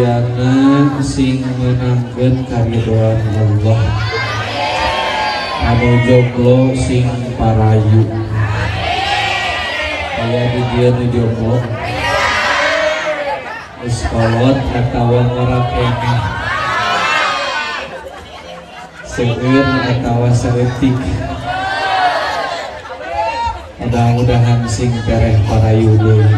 Sadayana sing menangkeun karidhoan Allah. Anu jomblo sing parayu. Aya di dieu nu jomblo. Geus kolot atawa ngora keneh. Seueur atawa saeutik. Mudah-mudahan sing tereh parayu deui.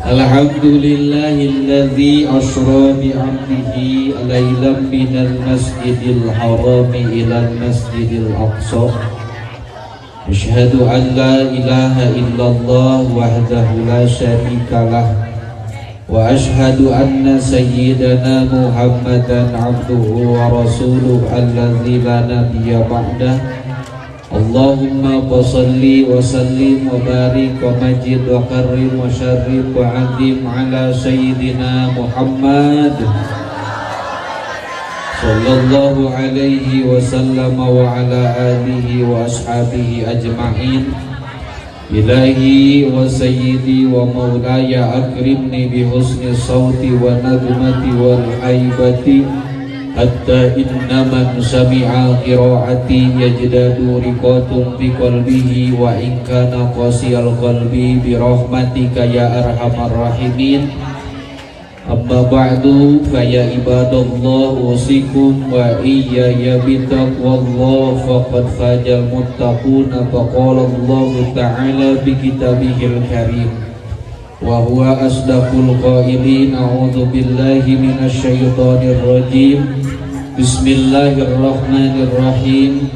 Alhamdulillahilladzi asra bi'abdihi lailan minal masjidil harami ilal masjidil aqsa. Asyhadu an la ilaha illallah wahdahu la syarika lah wa asyhadu anna sayyidana Muhammadan abduhu wa rasuluhu alladzi la nabiyya ba'dah. Allahumma salli wa sallim wa barik wa majid wa karrim wa syarrif wa azim ala sayyidina Muhammad sallallahu alaihi wasallam wa ala alihi wa ashabihi ajma'in. Ilahi wa sayyidi wa maulaya akrimni bi husni sawti wa nagmati wal haibati hatta inna man sami'a qira'ati yajdadu riqatun fi qalbihi wa in kana qasiyal qalbi bi rahmatika ya arhamar rahimin. Amma ba'du fa ya ibadallah usikum wa iyaya bitaqwallah faqad fajal muttaquna faqala Allahu ta'ala bi kitabihil karim wa huwa asdaqul qailin. A'udzu billahi minasy syaithanir rajim. Bismillahirrahmanirrahim.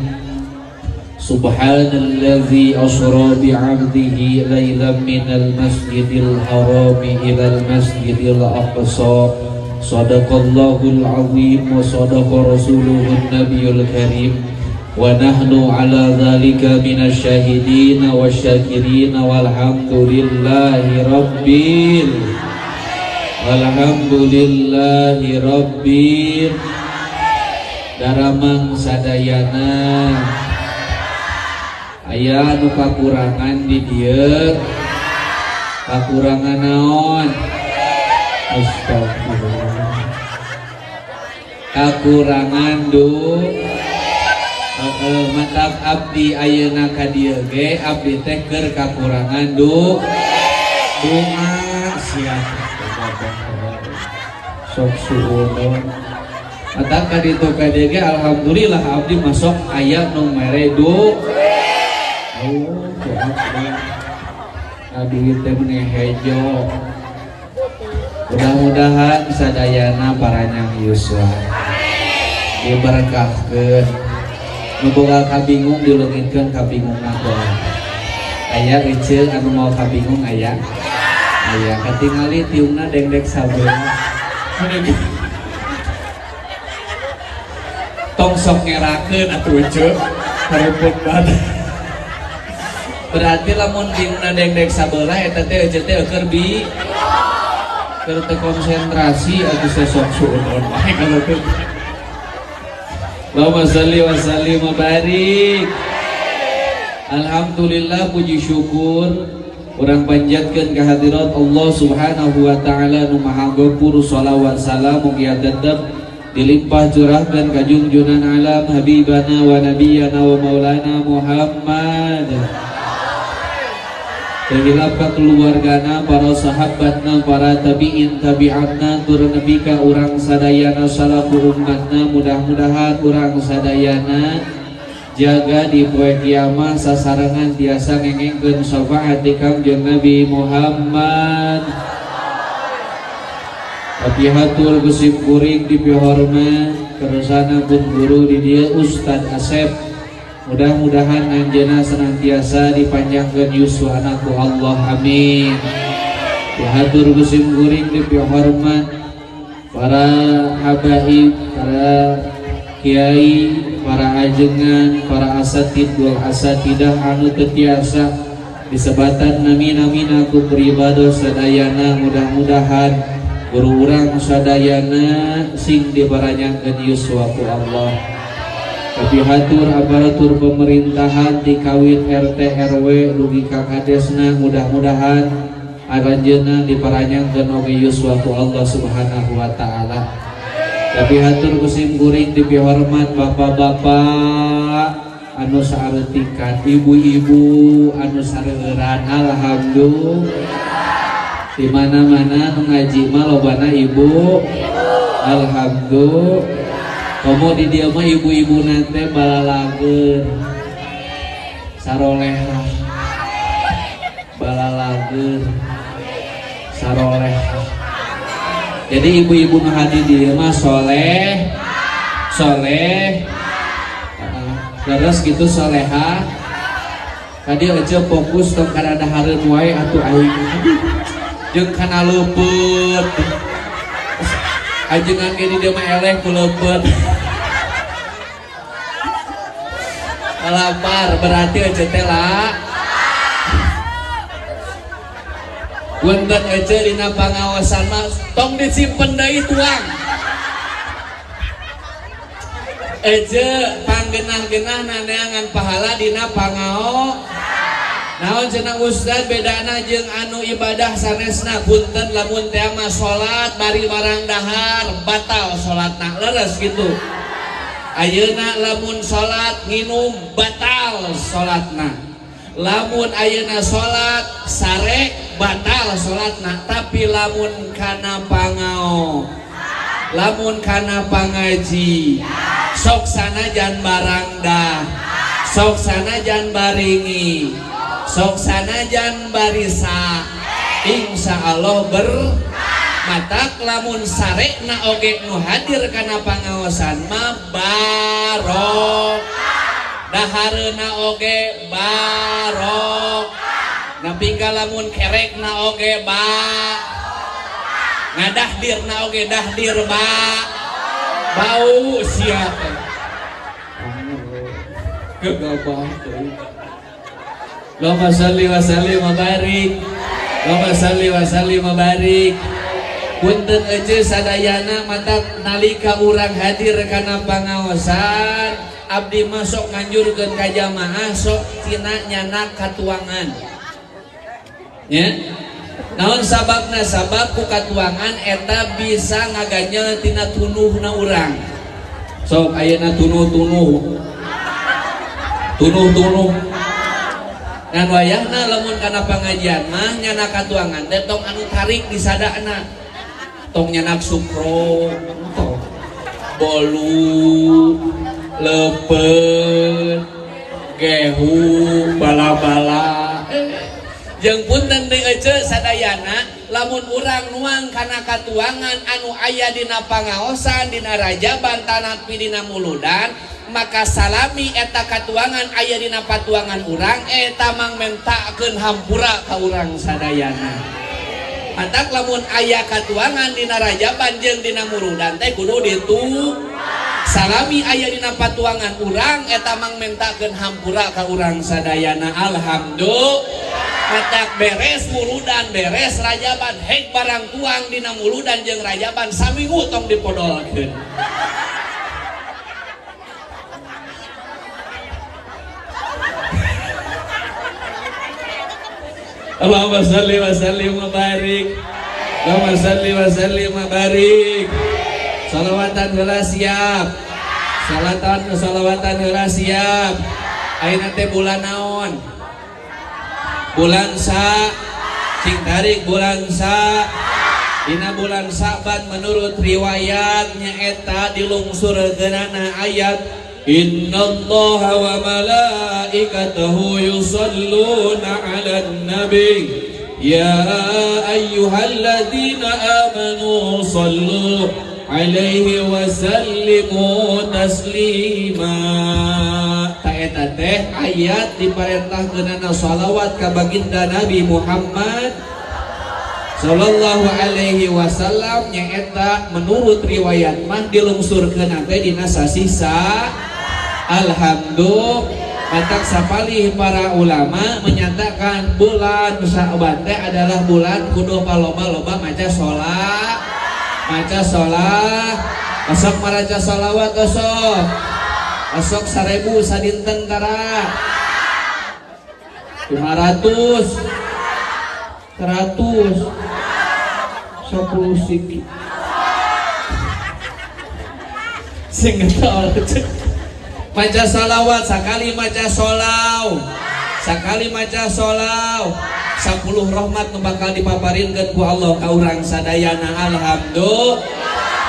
Subhanalladzi asra bi'abdihi lailan minal masjidil harami ilal masjidil aqsa. Sadaqallahul azim wa sadaqa rasuluhun nabiyul karim. Wa nahnu ala dzalika minasyahidin wasyakirin walhamdulillahi rabbil alhamdulillahi rabbil. Daramang sadayana aya nu kakurangan di dieu, kakurangan naon? Astagfirullah. Kakurangan du mantap abdi ayeuna ka dieu ge abdi teh keur kakurangan du doa siap sok suudzon. Mantap ka ditu ka dieu ge alhamdulillah abdi masuk aya nu mere du. Oh, duit teh meni hejo. Mudah-mudahan sadayana paranyang yuswa diberkahkeun. Nu boga kabingung dileungitkeun kabingungna doa. Aya eceu anu mau kabingung aya. Aya katingali tiungna dengdek sabelah. Tong sok ngerakeun atuh eceu. Hareupeun banget. Berarti lamun tiungna dengdek sabelah eta teh eceu teh keur bi keur teu konsentrasi atuh sosok suudzon wae kalau teu. Allahumma shalli wa sallim wa barik. Alhamdulillah, puji syukur urang panjatkeun kehadirat Allah Subhanahu wa taala nu maha gopur. Shalawat salam mugia tetep dilimpah curahkan ka junjunan alam habibana wa nabiyana wa maulana Muhammad. Terhilap ka keluargana, para sahabatna, para tabi'in tabi'atna, tur nebi ka urang sadayana salaku umatna. Mudah-mudahan urang sadayana jaga di poe kiamah sasarengan tiasa ngengengkeun syafaat ti Kangjeng Nabi Muhammad. Tapi hatur kusim kuring dipihormat kersana pun guru di dieu Ustad Asep. Mudah-mudahan anjeunna senantiasa dipanjangkeun yuswana ku Allah, amin. Hatur kusim kuring dipihormat para habaib, para kiai, para ajengan, para asatid wal asatidah anu teu tiasa disebatan nami-namina ku beribadah sadayana. Mudah-mudahan guru urang sadayana sing diparanyangkeun yuswa ku Allah. Kapihatur aparatur pemerintahan di kawit RT RW dugi ka kadesna mudah-mudahan aranjeunna diparanyangkeun oge yuswa ku Allah Subhanahu wa taala. Kapihatur kusim kuring dipihormat bapak-bapak anu saaretikan, ibu-ibu anu sareueuran, alhamdulillah. Di mana-mana nu ngaji mah lobana ibu. Alhamdulillah. Komo di dieu mah ibu-ibu nate balalageun sarolehah, balalageun sarolehah. Jadi ibu-ibu nu hadir di dieu mah soleh, soleh, terus gitu soleha. Tadi aja fokus tong kana dahareun wae atuh aing jeung kana leupeut. Ajengan ge di dieu mah eleh ku leupeut. Lapar berarti aja teh lah. Punten aja dina pangaosan mah tong disimpen deui tuang. Aja panggenah-genah naneangan pahala dina pangao. Naon cenah ustad bedana jeung anu ibadah sanesna? Punten lamun teh mah salat bari barang dahar batal salatna, leres gitu. Ayeuna lamun salat nginum batal salatna. Lamun ayeuna salat sare batal salatna, tapi lamun kana pangao, lamun kana pangaji, sok sanajan barang dah, sok sanajan baringi, sok sanajan barisa, insya Allah ber matak lamun sarekna oge nu hadir kana pangaosan mah barok, dahareuna oge barok, nepi ka lamun kerekna oge ba, ngadahdirna oge dahdir ba, bau sia teh. Gegabah teh. Allahumma shalli wa sallim wa barik. Allahumma shalli wa sallim wa barik. Punten aja sadayana mata nalika urang hadir kana pangaosan abdi mah sok nganjurkeun ka jamaah sok tina nyanak katuangan. Nya. Naon sababna? Sabab ku katuangan eta bisa ngaganyel tina tunuhna urang. Sok ayeuna tunuh-tunuh. Tunuh-tunuh. Ngan wayahna lamun kana pangajian mah nyanak katuangan teh tong anu tarik disadana. Tong nyanak sukro, bolu, lepeut, gehu, bala-bala. Jeung punten deui ece sadayana lamun urang nuang kana katuangan anu aya dina pangaosan, dina rajaban, tanapi dina muludan, maka salami eta katuangan aya dina patuangan urang eta mangmentakeun hampura ka urang sadayana. Matak lamun aya katuangan dina rajaban jeung dina murudan teh kudu ditu salami aya dina patuangan urang eta mangmentakeun hampura ka urang sadayana. Alhamdulillah. Matak beres muludan beres rajaban hek barang tuang dina muludan jeung rajaban saminggu tong dipodolkeun. Allahumma shalli wa sallim wa barik. Allahumma shalli wa sallim wa barik. Salawatan heula siap. Salatan salawatan heula siap. Ayeuna teh bulan naon? Bulan sa, cing tarik bulan sa. Dina bulan Sa'ban menurut riwayat nyaeta dilungsurkeunana ayat Innallaha wa malaikatahu yusalluna 'alan nabi ya ayyuhalladzina amanu sallu 'alaihi wa sallimu taslima. Ta eta teh ayat diparentahkeunana shalawat ka baginda Nabi Muhammad sallallahu alaihi wasallam nyaeta menurut riwayat mah dilungsurkeun teh dina sasih sa. Alhamdulillah. Matak sapalih para ulama menyatakan bulan Sya'ban teh adalah bulan kudu paloba-loba maca sholat, maca sholat, osok maraca sholawat osok. Osok 1000 sadinten tara. 500 100 10 siki. Sing maca salawat sakali maca solaw, sakali maca solaw 10 rahmat nu bakal dipaparinkeun ku Allah ka urang sadayana. Alhamdulillah.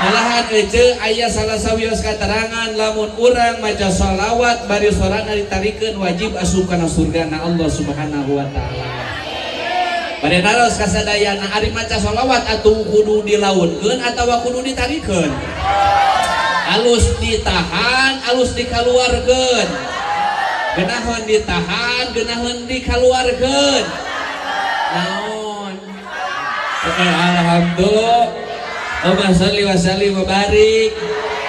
Malahan ece aya salah sawios katerangan lamun urang maca sholawat bari sorana ditarikeun wajib asup kana surgana Allah Subhanahu wa taala. Bade naros kasadayana ari maca sholawat atuh kudu dilaunkeun atawa kudu ditarikeun? Alus ditahan, alus dikaluarkeun. Geunaheun ditahan, geunaheun dikaluarkeun. Naon? Alhamdulillah. Allahumma sholli wa sallim wa barik.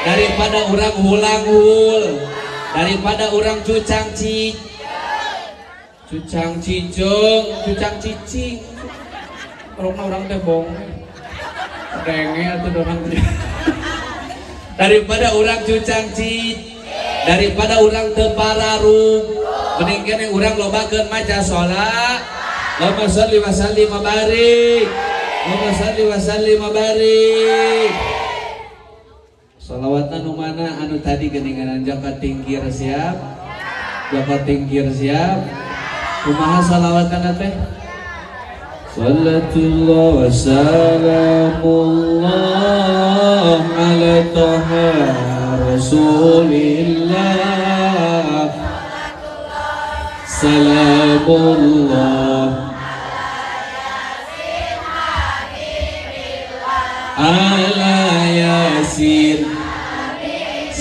Daripada urang hulang-hul, daripada urang cucang cucang cicung, cucang cicing. Orangna urang teh bong. Denge atuh dorang. Daripada urang cucang cic, daripada urang teu pararung, mending keneh urang lobakeun maca salat. Allahumma sholli wa sallim wa barik. Allahumma sholli wa sallim wa barik. Salawatna nu mana anu tadi geuningan jaka tingkir siap? Jaka tingkir siap? Kumaha salawatna teh? Salatullah wa salamullah ala taha rasulillah. Salamullah ala Yasin.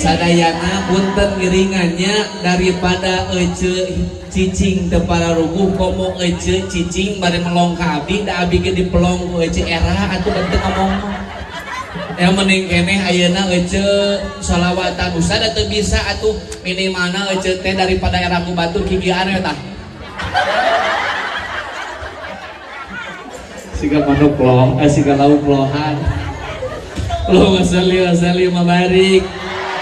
Sadayana punten ngiringannya daripada ece cicing teu pararuguh komo ece cicing bari melong ka abdi da abdi ge dipelong ku ece era atuh da teu ngomong mah. Ya mending keneh ayeuna ece sholawatan usah da teu bisa atuh minimalna ece teh daripada era ku batur kikian we tah. Siga manuk loh, siga lauk lohan. Allahumma sholli wa sallim wa barik.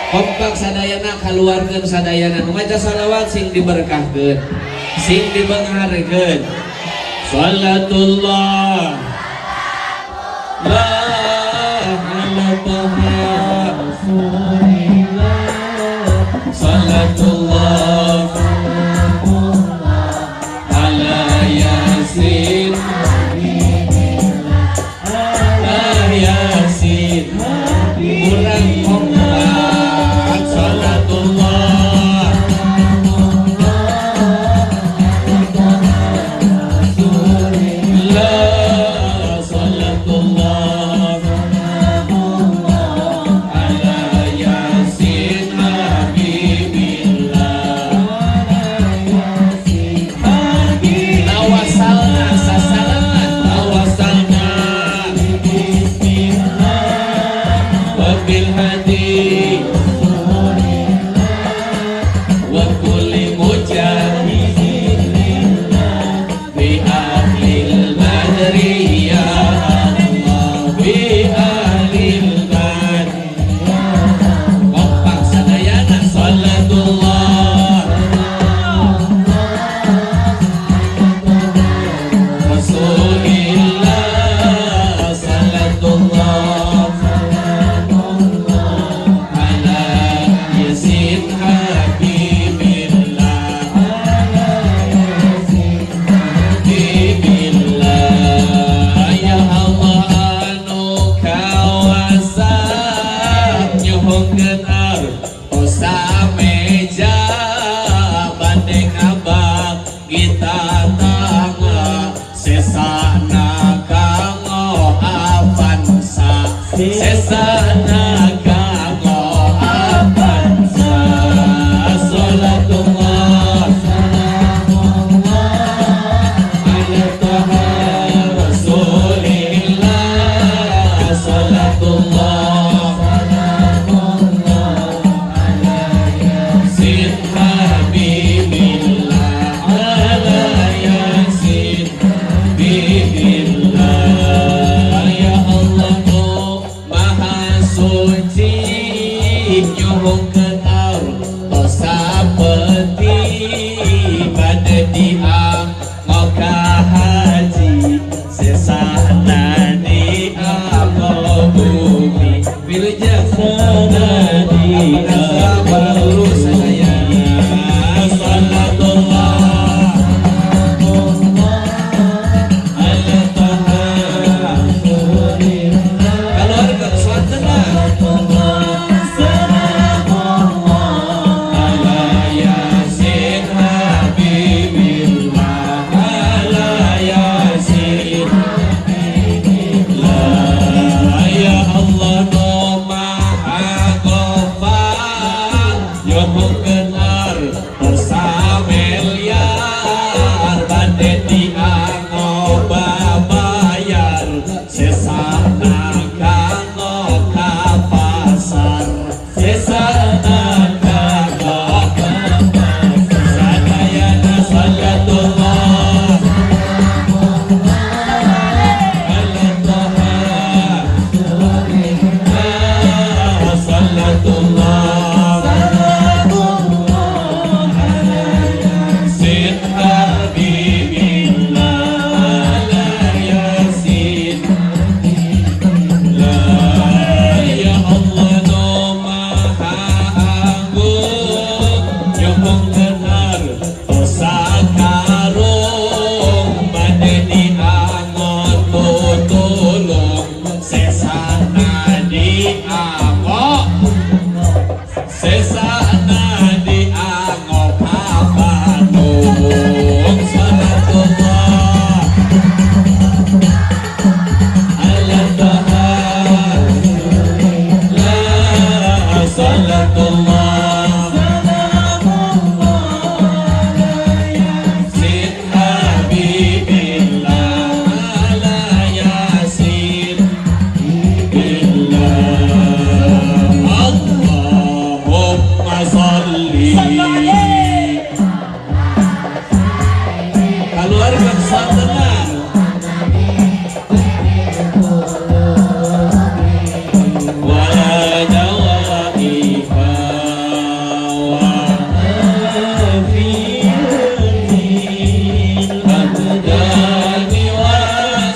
Kompak sadayana kaluarkeun sadayana nu maca shalawat sing diberkahkeun, sing dibeungharkeun. Salatullah la ala taha rasulillah. Salatullah ala Yasin, ala Yasin. Urang kompak salatullah rasulillah. Salatullah ala Yasin habibillah. Tawasalna sasarengan, tawasalna bismillah wa bil hadi wa kulli mujahidin bi ahlil badri ya Allah, bi ahlil badri. Kompak sadayana salatullah rasulillah. Salatullah ala Yasin habibillah, habibillah. Ya Allah anu kawasa nyuhunkeun artosa meja bade ngabak kita tangga sesana kanggo Avanza, sesana kanggo Avanza. Salatullah ala taha rasulillah. Salatullah Nyuhunkeun artos sameliar bade dianggo babayar sesana kanggo ka pasar sesana kanggo ka pasar sadayana salatullah ala taha salatullah Sayyid Habibillah ala Yasin la ya Allah nu maha agung nyuhunkeun artos sakarung bade diangon tutulung sesana diango sesana diango ka Bandung salatullah ala taha la salatullah Sayyid Habibillah ala Yasin billah Allahumma salli keluarga santenan wala jawaiha wa afiyatil abdani wa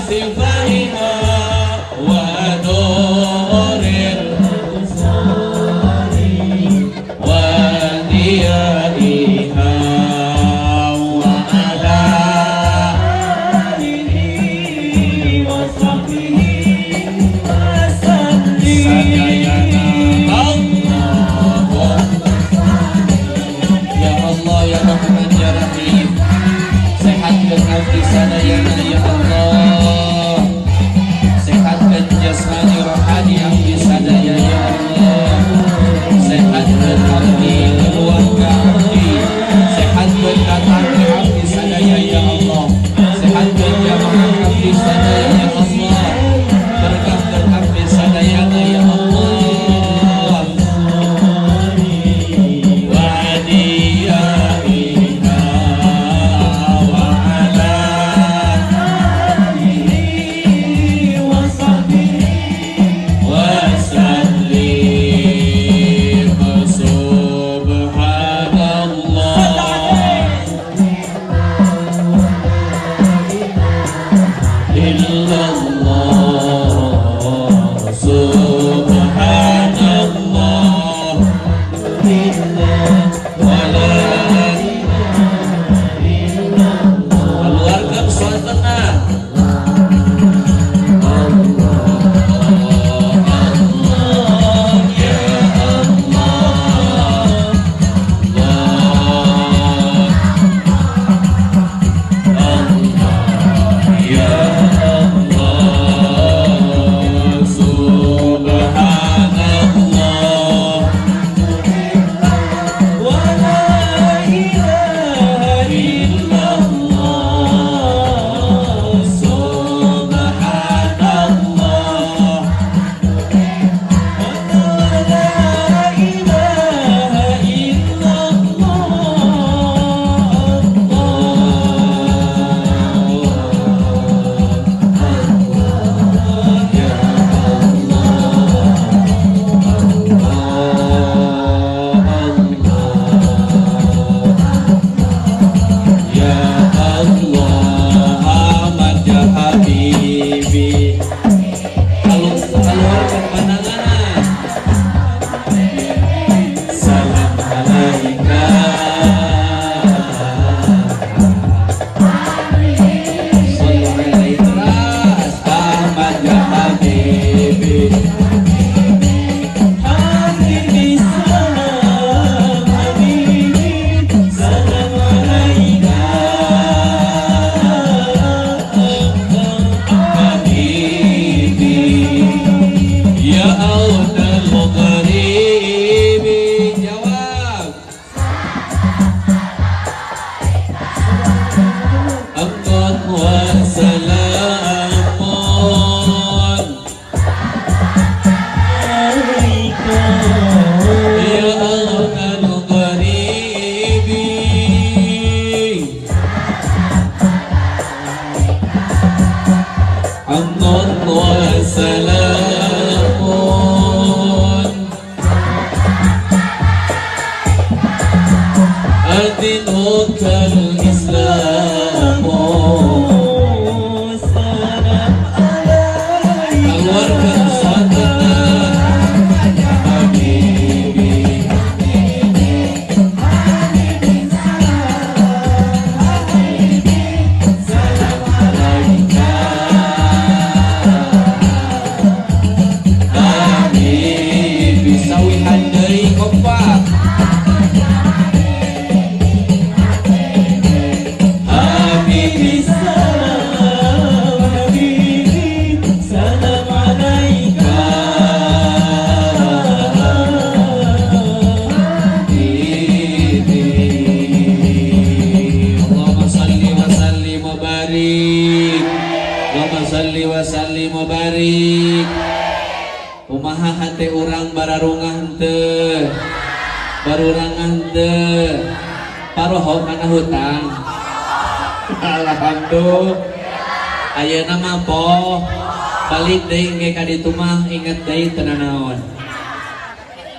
sifaiha wa nuril wa diyaiha wa ala alihi wa sahbihi wa sallim. Sadayana Allah Ya Allah ya Rahman ya Rahim sehatkan abdi sadayana ya Allah sehatkan jasmani rohani abdi sadaya ya Allah sehatkan abdi keluarga abdi sehatkan tatangga abdi sadaya ya Allah sehatkan jamaah abdi sadaya ya Allah berkahkan abdi sadayana ya Allah wa diyaiha wa ala alihi wa sahbihi wa sallim subhanallah illallah subhanallah wala keluarga suasana Allah ya Allah Allah ya Allah subhanallah Dinuka Islam. Salam alaika keluarga saudara habibi habibi salam habibi salam alaika habibi sawihan deui kompak habibi salam habibi salam alaika habibi. Allahumma salli wa sallim wa barik. Allahumma salli wa sallim wa barik. Kumaha hate urang bararungah henteu, barurangah henteu, paroho kana hutang. Alhamdulillah. Ayeuna mah poh balik deui ge ka ditu mah inget deui teu nanaon.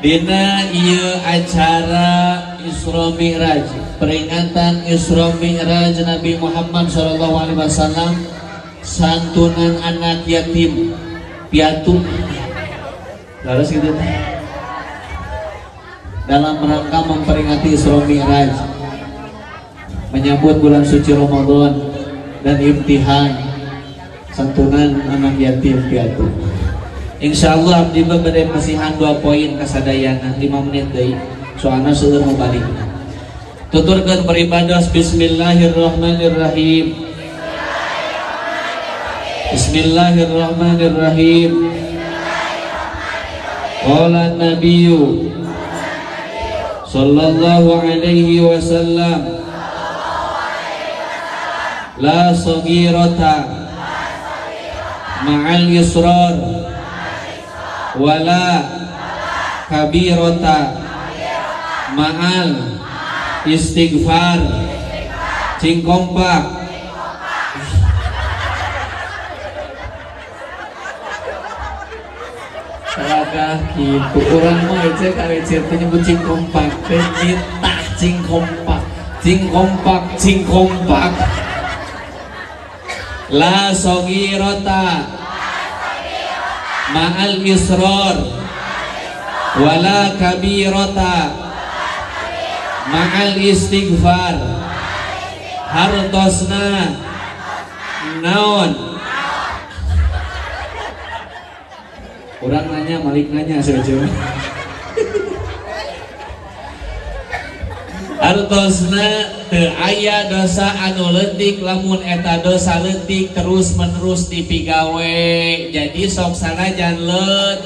Dina ieu acara Isra Mi'raj, peringatan Isra Mi'raj Nabi Muhammad sallallahu alaihi wasallam, santunan anak yatim piatu. Lalu gitu dalam rangka memperingati Isra Mi'raj, menyambut bulan suci Ramadan dan imtihan santunan anak yatim piatu. Insya Allah abdi bade masihan 2 poin kasadayana 5 menit deui soalna seueur nu balik. Tuturkeun beribadah bismillahirrahmanirrahim. Bismillahirrahmanirrahim. Qala nabiyyu sallallahu alaihi wasallam la saghirata ma'al israr wala kabirata ma'al istighfar. Cing kompak. Salahkah gitu urang mah ece ka ece teh nyebut cing kompak teh nitah cing kompak cing kompak cing kompak. La saghirata ma'al israr wala kabirata ma'al istighfar. Hartosna naon? Orang nanya, Malik nanya saja. Hartosna teu aya dosa anu leutik lamun eta dosa leutik terus menerus dipigawe. Jadi sok sanajan leut,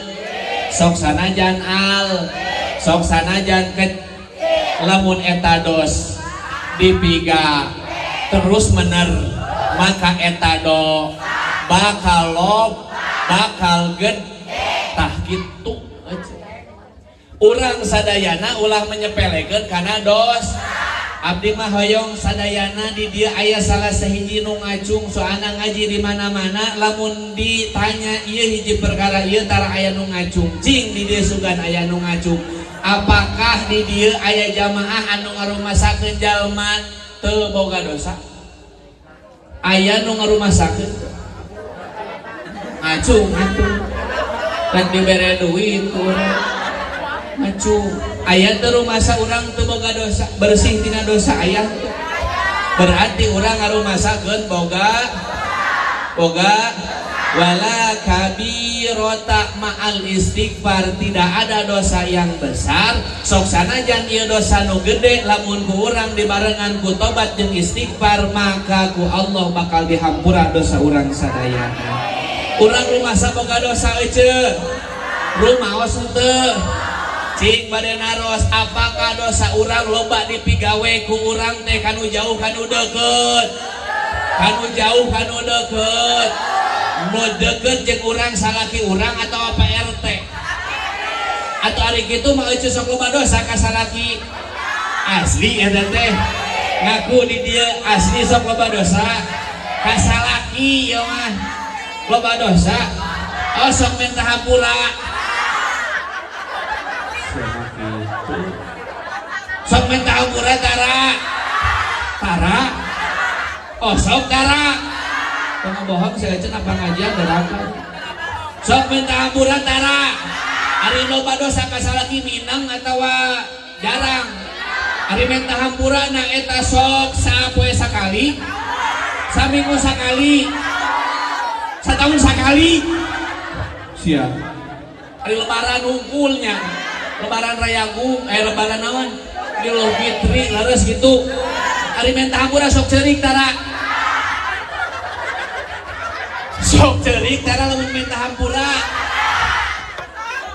sok sanajan al, sok sanajan ke, lamun eta dos dipiga terus mener maka eta do bakal lob, bakal ged. Tah kitu urang sadayana ulah menyepelekeun kana dos. Abdi mah hoyong sadayana di dieu aya salah sahiji nu ngacung soalna ngaji di mana-mana lamun ditanya ieu hiji perkara ieu tara aya nu ngacung. Cing di dieu sugan aya nu ngacung. Apakah di dieu aya jamaah anu ngarumasakeun jalma teu boga dosa? Aya nu ngarumasakeun ngacung atuh. Kan dibere duit urang ngacung. Aya teu rumasa urang teu boga dosa, bersih tina dosa aya teu. Berarti urang ngarumasakeun boga boga wala kabirata ma'al istighfar, tidak ada dosa yang besar. Sok sanajan ieu dosa nu gede lamun ku urang dibarengan ku tobat jeung istighfar maka ku Allah bakal dihampura dosa urang sadayana. Urang rumasa boga dosa ece, rumaos henteu. Cing bade naros apakah dosa urang loba dipigawe ku urang teh kanu jauh kanu deukeut, kanu jauh kanu deukeut, nu deukeut jeung urang salaki urang atau apa RT atau ari kitu mah ece sok loba dosa ka salaki asli eta teh ngaku di dieu asli sok loba dosa ka salaki ieu mah loba dosa, oh sok minta hampura. Sok minta hampura tara. Tara. Osok tara. Tong bohong saya cenah pangajian berangkat. Sok minta hampura tara. Ari loba dosa ka salaki minang atawa jarang. Ari minta hampura na eta sok sapoe sakali, saminggu sakali, satahun sakali. Siap. Ari lebaran hungkulnya, lebaran rayagung, lebaran naon? Idul Fitri leres gitu. Ari minta hampura sok ceurik tara. Sok ceurik tara lamun minta hampura.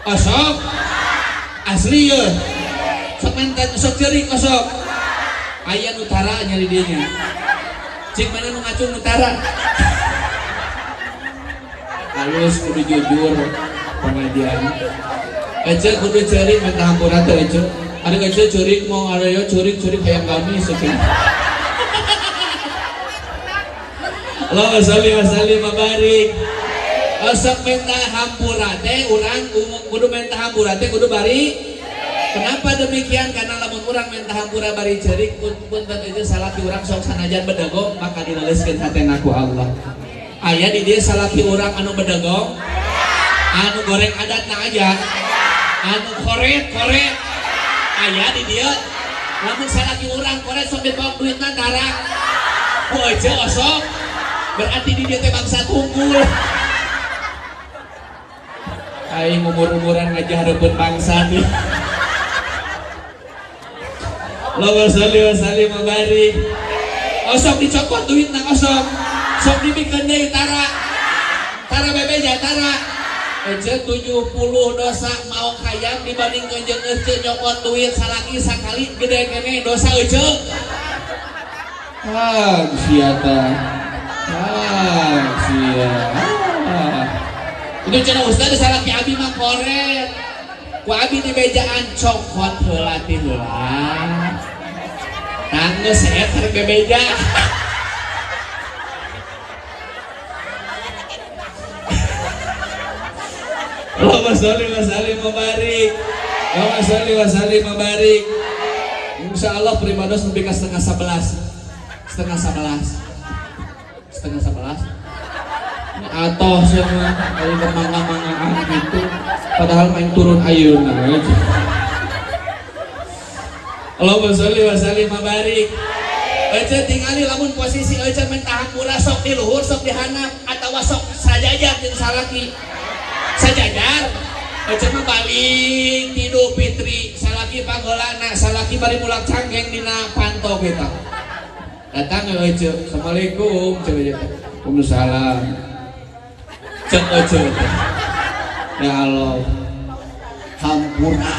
Osok asli ye. Sok minta sok ceurik osok. Aya nu tara nyari dieu nya. Cik mana nu ngacung nu tara. Halus kudu jujur pengajian. Ece kudu ceurik minta hampura teh ece. Ari ece ceurik mau araya ceurik-ceurik hayang gamis ece. Allahumma sholli wa sallim wa barik. Osok minta hampura teh urang kudu minta hampura teh kudu bari. Kenapa demikian? Karena lamun urang minta hampura bari ceurik punten ece salaki urang sok sanajan bedegong maka dilaleuskeun hatena ku Allah. Aya di dieu salaki urang anu bedegong, anu goreng adatna aja, anu koret-koret. Aya di dieu lamun salaki urang koret sok dibawa duitna tara. Ku ece osok berarti di dieu teh bangsa tunggul. Aing umur-umuran ngaji hareupeun bangsa nih. Allahumma sholli wa sallim wa barik. Osok dicokot duitna osok. Sok dibikeun deui tara. Tara bebeja tara. Ece 70 dosa mau hayam dibandingkeun jeung ece nyokot duit salaki sakali gede keneh dosa ece. Ah, sia tah. Ah, sia. Ah. Itu cenah ustaz salaki abi mah koret. Ku abi dibejaan cokot heula ti heula. Tanggeus eta rek bebeja. Allahumma sholli wa sallim wa barik. Allahumma sholli wa sallim wa barik. Insyaallah pribados nepi ka 10:30. 10:30. 10:30. Atoh sia mah ari mangga-manggaan gitu. Padahal main turun ayeuna. Allahumma sholli wa sallim wa barik. Ece tingali lamun posisi ece minta hampura sok di luhur sok di handap atawa sok sajajar jeung salaki. Sajajar ece mah balik Idul Fitri salaki pangheulana salaki bari mulak cangkeng dina panto kita. Datang ece, assalamualaikum cek ece. Waalaikumsalam. Cek ece. Ya Allah. Hampura.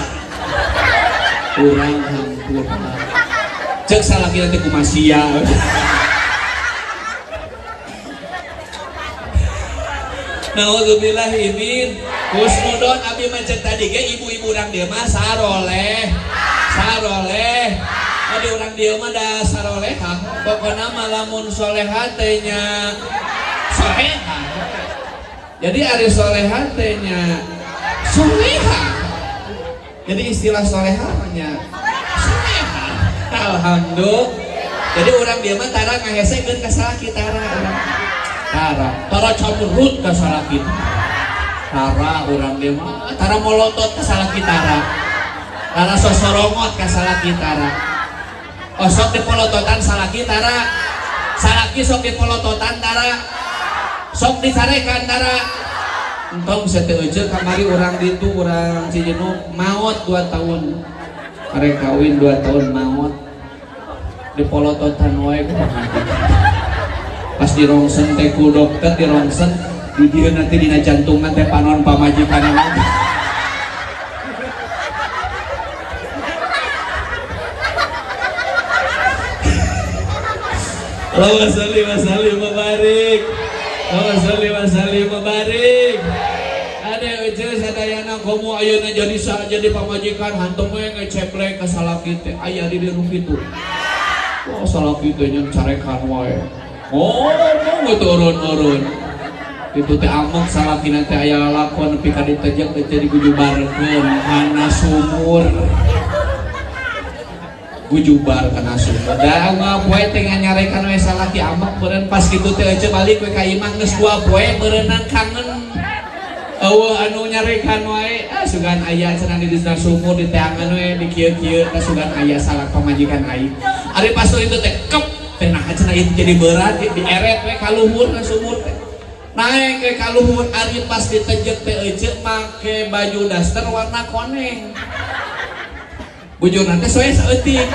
Urang hampura. Cek salaki nanti kumasia. Nauzubillah min husnudon abi mah cek tadi ge ibu-ibu urang dieu mah saroleh. Saroleh. Adi urang dieu mah da sarolehah. Pokona mah lamun soleha teh nya soleha. Jadi ari soleha teh nya soleha. Jadi istilah soleha nya soleha. Alhamdulillah. Jadi urang dieu mah tara ngahesekeun ka salaki tara urang. Tara, tara camurut ka salaki. Tara urang dieu mah tara molotot ka salaki tara. Tara sosorongot ka salaki tara. Osok dipolototan salaki tara. Salaki sok dipolototan tara. Sok dicarekan tara. Entong sateu euceuk kamari urang ditu urang Cijenuk maot 2 tahun. Arek kawin 2 tahun maot. Dipolototan wae ku panganten. Pas dirongsen teh ku dokter dirongsen di dieu nanti dina jantungan teh panon pamajikanna. Allahumma sholli wa sallim wa barik. Allahumma sholli wa sallim wa barik. Ade euceuk sadayana komo ayeuna jadi jadi pamajikan hantu we ngeceplek ka salaki teh aya di dieu nu kitu. Wah salaki teh nyen carekan wae. Oh, mau turun-turun. Itu teh amok salaki teh aya lalakon nepi ka ditejek teh jadi gujubarkeun kana sumur. Gujubar kana sumur. Da unggal poe teh nyarekan we salaki ambek meureun pas kitu teh ece balik we ka imah geus 2 poe meureunnan kangen. Eueuh anu nyarekan wae, ah sugan aya cenah di dina sumur di teangan we di kieu-kieu teh sugan aya salak pamajikan aing. Ari pas itu teh kep teh nah cenah ieu jadi berat dieret we ka luhur na sumur teh. Naek we ka luhur ari pas ditejek teh ece make baju daster warna koneng. Bujurna teh soe saeutik.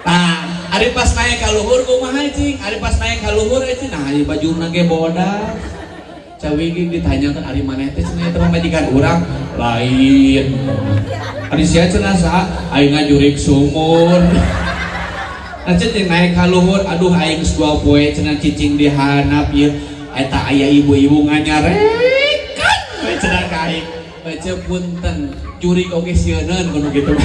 Tah, ari pas naek ka luhur kumaha cing? Ari pas naek ka luhur euy nah ari bajuna ge bodas. Cawigi ditanyakan ari maneh teh cenah eta pamajikan urang lain. Ari sia cenah saha? Aing ngajurik sumur. Nah cing naek ka luhur aduh aing geus 2 poe cenah cicing di handap ieu eta aya ibu-ibu nganyarekan we cenah ka aing. Baca punten jurik oge sieuneun kudu kitu.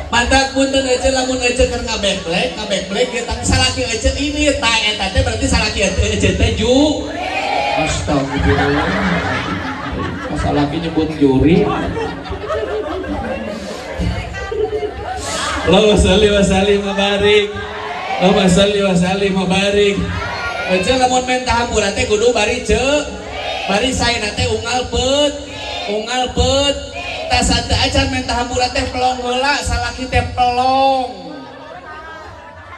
Mantak punten ece lamun ece keur ngabekblek ge tang salaki ece ini ta eta teh berarti salaki ece teh ju. Astagfirullah. Salaki nyebut juri. Allahumma shalli wa sallim wa barik. Allahumma shalli wa sallim wa barik. Ece lamun menta hampura teh kudu bari ce. Bari saena teh unggal peut, unggal peut. Tas teu acan menta hampura teh pelong heula salaki teh pelong.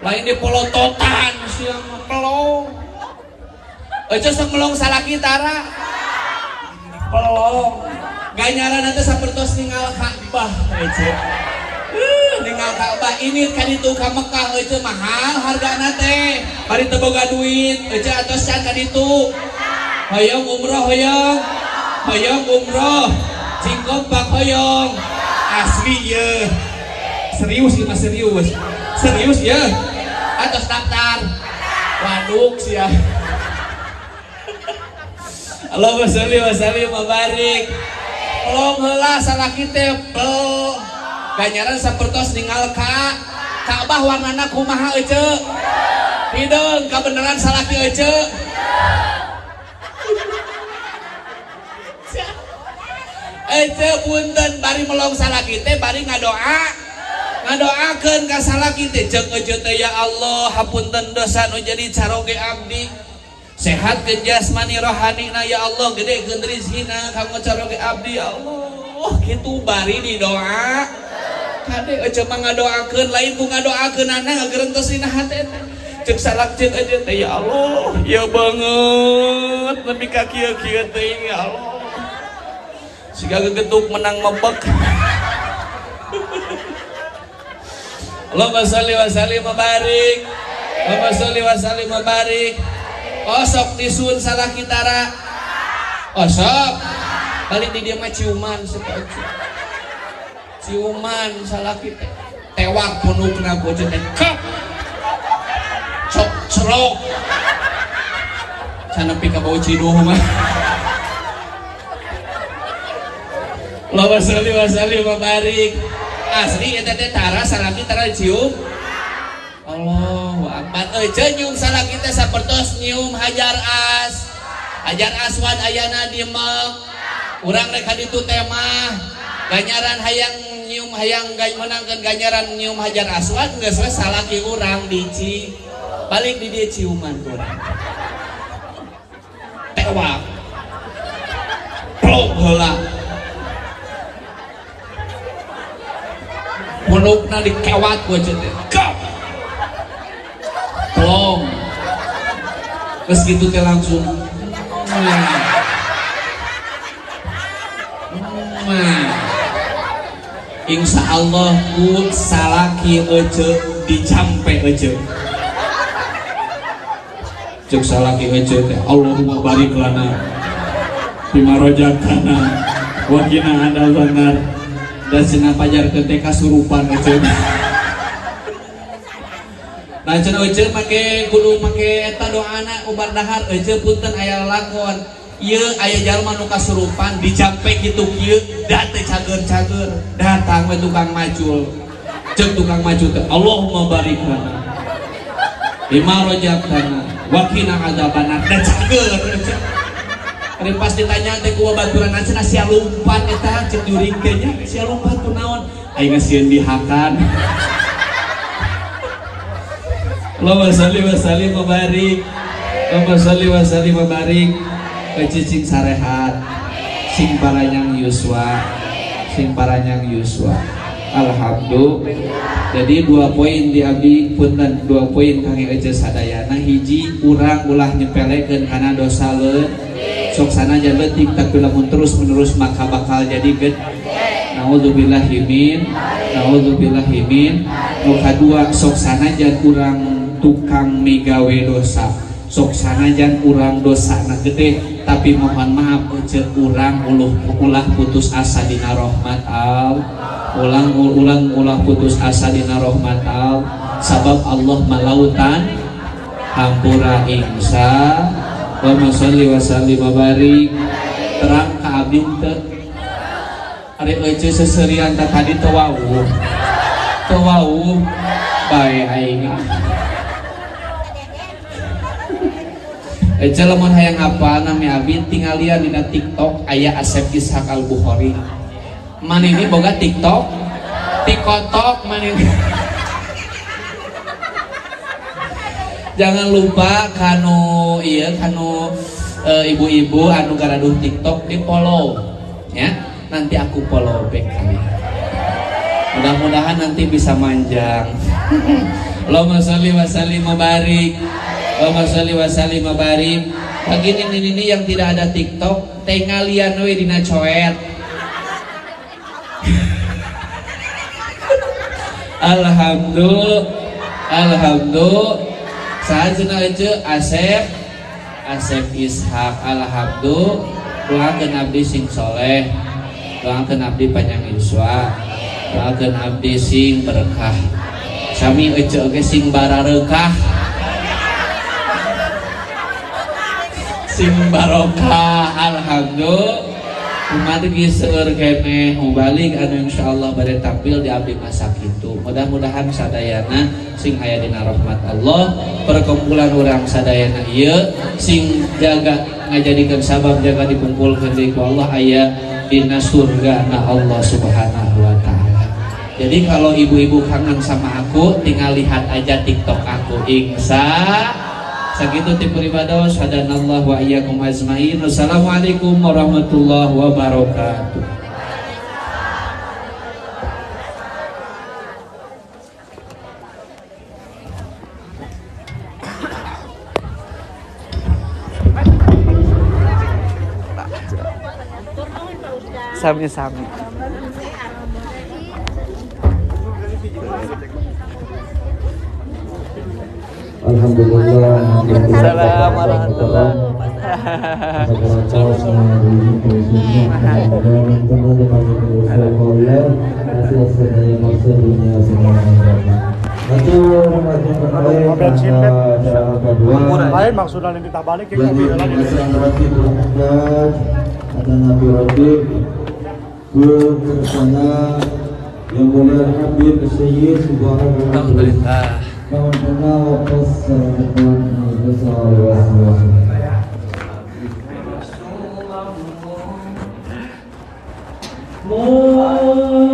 Lain di polototan sia mah pelong. Ece sok melong salaki tara. Pelong. Ganyaran teh sapertos ninggal Ka'bah ece. Ninggal Ka'bah ini ka ditu ka Mekah ece mahal hargana teh. Bari teu boga duit ece atos can ka ditu. Hoyong umroh hoyong. Hoyong umroh. Cing kompak hoyong. Asli ye. Serius ieu mah serius. Serius ye. Atos daftar. Waduk sia. Allahumma sholli wa sallim wa barik. Pelong heula salaki teh pel. Ganyaran sapertos ninggal ka Ka'bah warnana kumaha ece? Hideung kabeneran salaki ece. Ece punten bari melong salaki teh bari ngadoa. Ngadoakeun ka salaki teh jeung ece teh ya Allah hapunten dosa nu jadi caroge abdi. Sehatkeun jasmani rohanina ya Allah gedekeun rizkina kanggo caroge abdi ya Allah. Kitu bari didoa. Kade ece mah ngadoakeun lain ku ngadoakeunana ngagerentos dina hate teh. Ceuk salak ceuk ece teh ya Allah ieu beungeut nepi ka kieu-kieu teuing ya Allah. Siga gegetuk menang mebek. Allahumma sholli wa sallim wa barik. Allahumma sholli wa sallim wa barik. Osok disun salah kitara. Osok. Balik di dia mah ciuman sepoe. Ciuman salah kita. Tewak punukna bocah teh. Kep. Cok cerok. Can nepi ka bau ciduh mah. Allahumma sholli wa sallim wa barik. Asli eta teh tara salaki tara cium. Allahu akbar. Ece nyium salaki teh sapertos nyium hajar as. Hajar aswad ayana di Mek. Urang rek ka ditu teh mah. Ganyaran hayang nyium hayang meunangkeun ganyaran nyium hajar aswad geus we salaki urang dici. Balik di dieu ciuman urang. Tewak. Plok heula. Punukna dikewat ku ece teh. Kap. Pelong. Terus gitu teh langsung. Insya Allah ku salaki ece dicampe ece. Cek salaki ece teh Allahumma barik lana bima razaqtana wa qina adzabannar. Dan cenah pajarkeun teh kasurupan ece. Nah cenah ece make kudu make eta doana ubar dahar ece punten aya lalakon. Ieu aya jalma nu kasurupan dicampe kitu kieu da teu cager-cager. Datang we tukang macul. Ceuk tukang macul teh Allahumma barik lana bima razaqtana wa qina adzabannar. Da cager ece. Ari pas ditanya teh ku babaturan cenah sia lumpat eta cek jurig teh nya sia lumpat kunaon aing sieun dihakan. Allahumma sholli wa sallim wa barik. Allahumma sholli wa sallim wa barik. Cicing sarehat sing paranyang yuswa, sing paranyang yuswa. Alhamdulillah. Jadi 2 poin di abdi punten, 2 poin kangge ece sadayana. Hiji, urang ulah nyepelekeun kana dosa leutik. Sok sanajan leutik tapi lamun terus menerus maka bakal jadi gede. Naudzubillahi min, naudzubillahi min. Nu kadua, sok sanajan urang tukang migawe dosa, sok sanajan urang dosana gede tapi mohon maaf ece urang ulah putus asa dina rahmat Allah. Ulang putus asa dina rahmat Allah, sabab Allah malautan hampura insya. Wa sholli wa sallim wa barik. Terang ka abdi teu ari ece seserian ta tadi teu wawuh, teu wawuh bae aing. Ece lamun hayang apal nami abdi tingalian dina TikTok aya Asep Ishak Al Bukhari. Man ini boga TikTok, tikotok man ini. Jangan lupa kanu iya kanu ibu-ibu anu garaduh TikTok di follow ya. Nanti aku follow back kali. Mudah-mudahan nanti bisa manjang. Allahumma sholli wa sallim wa barik. Allahumma sholli wa sallim wa barik. Bagi ini yang tidak ada TikTok, tengalian we dina coet. Alhamdulillah, alhamdulillah. Saha cenah ece Asep, Asep Ishak. Alhamdulillah. Doakeun abdi sing soleh, doakeun abdi panjang yuswa, doakeun abdi sing berkah. Sami ece oge sing barareukah, sing barokah. Alhamdulillah. Kumargi seueur keneh mubalik anu insyaallah bade tampil di abdi masa kitu. Mudah-mudahan sadayana sing aya dina rahmat Allah, perkumpulan urang sadayana ieu sing jaga ngajadikeun sabab jaga dikumpulkeun deui ku Allah aya dina surga na Allah Subhanahu wa taala. Jadi kalau ibu-ibu kangen sama aku tinggal lihat aja TikTok aku insya. Sakitu ti pribados, hadanallahu wa iyyakum ajmain. Wassalamualaikum warahmatullahi wabarakatuh. Sami-sami. Alhamdulillah. Assalamualaikum warahmatullahi wabarakatuh. Lain maksudnya yang kita balik ya. Alhamdulillah. Alhamdulillah.